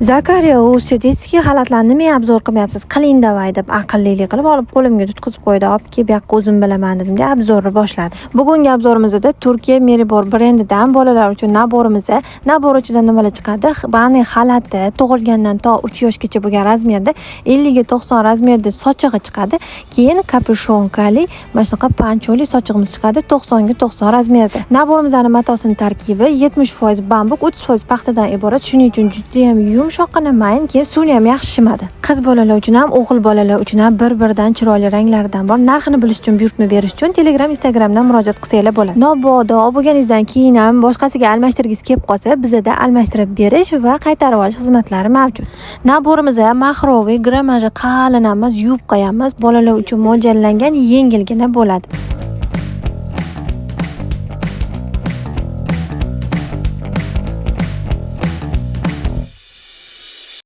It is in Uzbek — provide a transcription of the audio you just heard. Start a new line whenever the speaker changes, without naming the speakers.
Zakariya, u детский xalatlarni nimaga обзор qilmayapsiz, qiling давай, deb aqllilik qilib olib qo'limga tutqizib qo'ydi. Olib kelib, bu yoqqa o'zim bilaman dedimda, обзор ni boshladi. Bugungi обзор imizda Turkiya Meribor brendidan bolalar uchun набор imiz. Набор ichidan nimalar chiqadi? Банный xalati, tug'ilgandan to 3 yoshgacha bo'lgan размер da, 50 ga 90 размер da sochig'i chiqadi. Keyin капюшонка li mana shunaqa pancholi sochig'imiz chiqadi 90 ga 90 размер da. Набор imizni matosini tarkibi 70% bambuk, 30% paxtadan iborat. Shuning uchun juda ham yumshoqqina, mayin, keyin suvni ham yaxshi shimadi. Qiz bolalar uchun ham, o'g'il bolalar uchun ham bir-biridan chiroyli ranglaridan bor. Narxini bilish uchun, buyurtma berish uchun Telegram, Instagramdan murojaat qilsanglar bo'ladi. Mabodo olib bo'lganingizdan keyin ham boshqasiga almashtirgingiz kelib qolsa, bizada almashtirib berish va qaytarib olish xizmatlari mavjud. Набор imiz махровый, grammaji qalin emas, yupqa emas, bolalar uchun mo'ljallangan, yengilgina bo'ladi.